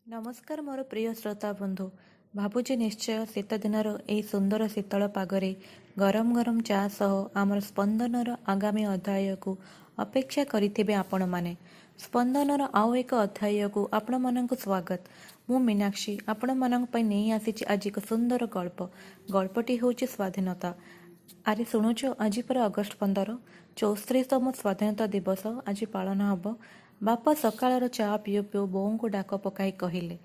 ନମସ୍କାର ମୋର ପ୍ରିୟ ଶ୍ରୋତା ବନ୍ଧୁ। ଭାବୁଛି ନିଶ୍ଚୟ ଶୀତ ଦିନର ଏହି ସୁନ୍ଦର ଶୀତଳ ପାଗରେ ଗରମ ଗରମ ଚା ସହ ଆମର ସ୍ପନ୍ଦନର ଆଗାମୀ ଅଧ୍ୟାୟକୁ ଅପେକ୍ଷା କରିଥିବେ ଆପଣମାନେ। ସ୍ପନ୍ଦନର ଆଉ ଏକ ଅଧ୍ୟାୟକୁ ଆପଣମାନଙ୍କୁ ସ୍ୱାଗତ। ମୁଁ ମୀନାକ୍ଷୀ ଆପଣମାନଙ୍କ ପାଇଁ ନେଇ ଆସିଛି ଆଜି ଏକ ସୁନ୍ଦର ଗଳ୍ପ। ଗଳ୍ପଟି ହେଉଛି ସ୍ୱାଧୀନତା। ଆରେ ଶୁଣୁଛ, ଆଜି ପରା ଅଗଷ୍ଟ 15, 74ତମ ସ୍ୱାଧୀନତା ଦିବସ ଆଜି ପାଳନ ହେବ। ବାପା ସକାଳର ଚା ପିଉ ପିଉ ବୋଉଙ୍କୁ ଡାକ ପକାଇ କହିଲେ।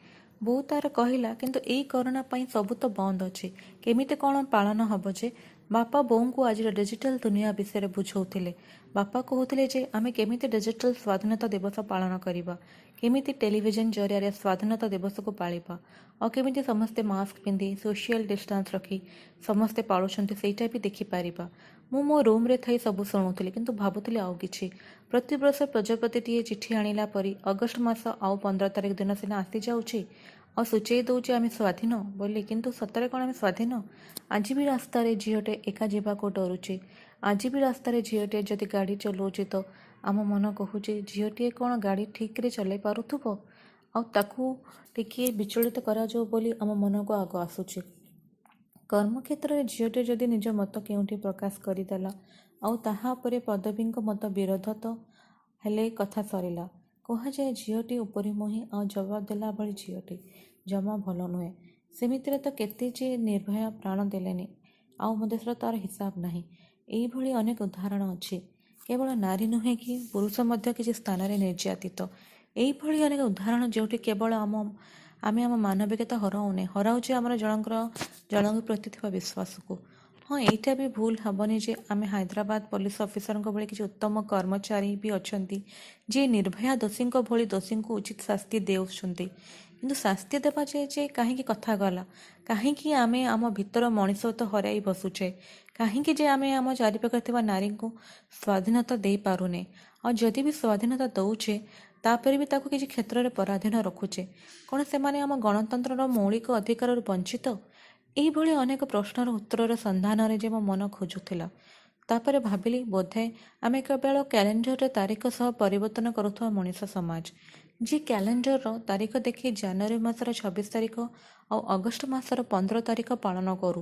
ବୋଉ ତାର କହିଲା, କିନ୍ତୁ ଏଇ କରୋନା ପାଇଁ ସବୁ ତ ବନ୍ଦ ଅଛି, କେମିତି କ'ଣ ପାଳନ ହେବ ଯେ? ବାପା ବୋଉଙ୍କୁ ଆଜିର ଡିଜିଟାଲ ଦୁନିଆ ବିଷୟରେ ବୁଝାଉଥିଲେ। ବାପା କହୁଥିଲେ ଯେ ଆମେ କେମିତି ଡିଜିଟାଲ ସ୍ୱାଧୀନତା ଦିବସ ପାଳନ କରିବା, କେମିତି ଟେଲିଭିଜନ ଜରିଆରେ ସ୍ୱାଧୀନତା ଦିବସକୁ ପାଳିବା, ଆଉ କେମିତି ସମସ୍ତେ ମାସ୍କ ପିନ୍ଧି ସୋସିଆଲ ଡିଷ୍ଟାନ୍ସ ରଖି ସମସ୍ତେ ପାଳୁଛନ୍ତି ସେଇଟା ବି ଦେଖିପାରିବା। ମୁଁ ମୋ ରୁମ୍ରେ ଥାଇ ସବୁ ଶୁଣୁଥିଲି, କିନ୍ତୁ ଭାବୁଥିଲି ଆଉ କିଛି। ପ୍ରତିବର୍ଷ ପ୍ରଜାପତିଟିଏ ଚିଠି ଆଣିଲା ପରି ଅଗଷ୍ଟ ମାସ ଆଉ 15 ତାରିଖ ଦିନ ସିନା ଆସିଯାଉଛି ଆଉ ସୂଚେଇ ଦେଉଛି ଆମେ ସ୍ୱାଧୀନ ବୋଲି, କିନ୍ତୁ ସତରେ କ'ଣ ଆମେ ସ୍ୱାଧୀନ? ଆଜି ବି ରାସ୍ତାରେ ଝିଅଟେ ଏକା ଯିବାକୁ ଡରୁଛି। ଆଜି ବି ରାସ୍ତାରେ ଝିଅଟିଏ ଯଦି ଗାଡ଼ି ଚଲାଉଛି ତ ଆମ ମନ କହୁଛି ଝିଅଟିଏ କ'ଣ ଗାଡ଼ି ଠିକ୍ରେ ଚଲାଇ ପାରୁଥିବ, ଆଉ ତାକୁ ଟିକିଏ ବିଚଳିତ କରାଯାଉ ବୋଲି ଆମ ମନକୁ ଆଗ ଆସୁଛି। କର୍ମକ୍ଷେତ୍ରରେ ଝିଅଟିଏ ଯଦି ନିଜ ମତ କେଉଁଠି ପ୍ରକାଶ କରିଦେଲା ଆଉ ତାହା ଉପରେ ପଦବୀଙ୍କ ମତ ବିରୋଧ ତ ହେଲେ କଥା ସରିଲା। କୁହାଯାଏ ଝିଅଟି ଉପରି ମୁହିଁ ଆଉ ଜବାବ ଦେଲା ଭଳି ଝିଅଟି ଜମା ଭଲ ନୁହେଁ। ସେମିତିରେ ତ କେତେ ଯେ ନିର୍ଭୟା ପ୍ରାଣ ଦେଲେନି, ଆଉ ମୋ ଦେଶର ତା'ର ହିସାବ ନାହିଁ। ଏଇଭଳି ଅନେକ ଉଦାହରଣ ଅଛି। କେବଳ ନାରୀ ନୁହେଁ କି ପୁରୁଷ ମଧ୍ୟ କିଛି ସ୍ଥାନରେ ନିର୍ଯାତିତ। ଏଇଭଳି ଅନେକ ଉଦାହରଣ ଯେଉଁଠି କେବଳ ଆମେ ଆମ ମାନବିକତା ହରାଉନେ, ହରାଉଛେ ଆମର ଜଣଙ୍କ ପ୍ରତି ଥିବା ବିଶ୍ୱାସକୁ। ହଁ, ଏଇଟା ବି ଭୁଲ ହେବନି ଯେ ଆମେ ହାଇଦ୍ରାବାଦ ପୋଲିସ ଅଫିସରଙ୍କ ଭଳି କିଛି ଉତ୍ତମ କର୍ମଚାରୀ ବି ଅଛନ୍ତି ଯିଏ ନିର୍ଭୟା ଦୋଷୀଙ୍କ ଭଳି ଦୋଷୀଙ୍କୁ ଉଚିତ ଶାସ୍ତି ଦେଉଛନ୍ତି। କିନ୍ତୁ ଶାସ୍ତି ଦେବା ଯେ କାହିଁକି କଥା ଗଲା, କାହିଁକି ଆମେ ଆମ ଭିତର ମଣିଷତ୍ୱ ହରାଇ ବସୁଛେ, କାହିଁକି ଯେ ଆମେ ଆମ ଚାରିପାଖରେ ଥିବା ନାରୀଙ୍କୁ ସ୍ୱାଧୀନତା ଦେଇପାରୁନେ, ଆଉ ଯଦି ବି ସ୍ୱାଧୀନତା ଦେଉଛେ ତାପରେ ବି ତାକୁ କିଛି କ୍ଷେତ୍ରରେ ପରାଧୀନ ରଖୁଛେ। କ'ଣ ସେମାନେ ଆମ ଗଣତନ୍ତ୍ରର ମୌଳିକ ଅଧିକାରରୁ ବଞ୍ଚିତ? ଏଇଭଳି ଅନେକ ପ୍ରଶ୍ନର ଉତ୍ତରର ସନ୍ଧାନରେ ଯେ ମୋ ମନ ଖୋଜୁଥିଲା। ତାପରେ ଭାବିଲି ବୋଧେ ଆମେ କେବଳ କ୍ୟାଲେଣ୍ଡରରେ ତାରିଖ ସହ ପରିବର୍ତ୍ତନ କରୁଥିବା ମଣିଷ ସମାଜ, ଯିଏ କ୍ୟାଲେଣ୍ଡରର ତାରିଖ ଦେଖି ଜାନୁଆରୀ ମାସର 26 ତାରିଖ ଆଉ ଅଗଷ୍ଟ ମାସର 15 ତାରିଖ ପାଳନ କରୁ,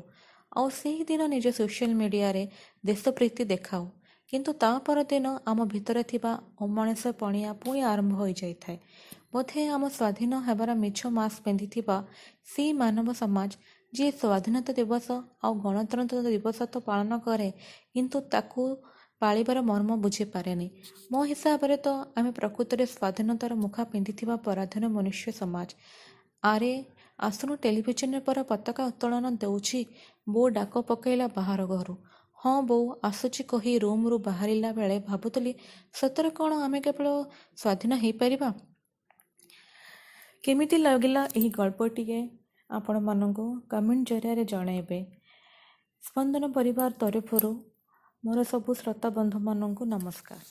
ଆଉ ସେହିଦିନ ନିଜ ସୋସିଆଲ ମିଡ଼ିଆରେ ଦେଶପ୍ରୀତି ଦେଖାଉ, କିନ୍ତୁ ତା ପରଦିନ ଆମ ଭିତରେ ଥିବା ଅମଣିଷ ପଣିଆ ପୁଣି ଆରମ୍ଭ ହୋଇଯାଇଥାଏ। ବୋଧେ ଆମ ସ୍ୱାଧୀନ ହେବାର ମିଛ ମାସ୍କ ପିନ୍ଧିଥିବା ସେଇ ମାନବ ସମାଜ ଯିଏ ସ୍ୱାଧୀନତା ଦିବସ ଆଉ ଗଣତନ୍ତ୍ର ଦିବସ ତ ପାଳନ କରେ, କିନ୍ତୁ ତାକୁ ପାଳିବାର ମର୍ମ ବୁଝିପାରେନି। ମୋ ହିସାବରେ ତ ଆମେ ପ୍ରକୃତରେ ସ୍ୱାଧୀନତାର ମୁଖା ପିନ୍ଧିଥିବା ପରାଧୀନ ମନୁଷ୍ୟ ସମାଜ। ଆରେ ଆସୁନୁ, ଟେଲିଭିଜନରେ ପରା ପତାକା ଉତ୍ତୋଳନ ଦେଉଛି, ବୋଉ ଡାକ ପକାଇଲା ବାହାର ଘରୁ। ହଁ ବୋଉ ଆସୁଛି କହି ରୁମ୍ରୁ ବାହାରିଲା ବେଳେ ଭାବୁଥିଲି ସତରେ କ'ଣ ଆମେ କେବଳ ସ୍ୱାଧୀନ ହେଇପାରିବା? କେମିତି ଲାଗିଲା ଏହି ଗଳ୍ପଟିଏ ଆପଣମାନଙ୍କୁ କମେଣ୍ଟ ଜରିଆରେ ଜଣାଇବେ। ସ୍ପନ୍ଦନ ପରିବାର ତରଫରୁ ମୋର ସବୁ ଶ୍ରୋତା ବନ୍ଧୁମାନଙ୍କୁ ନମସ୍କାର।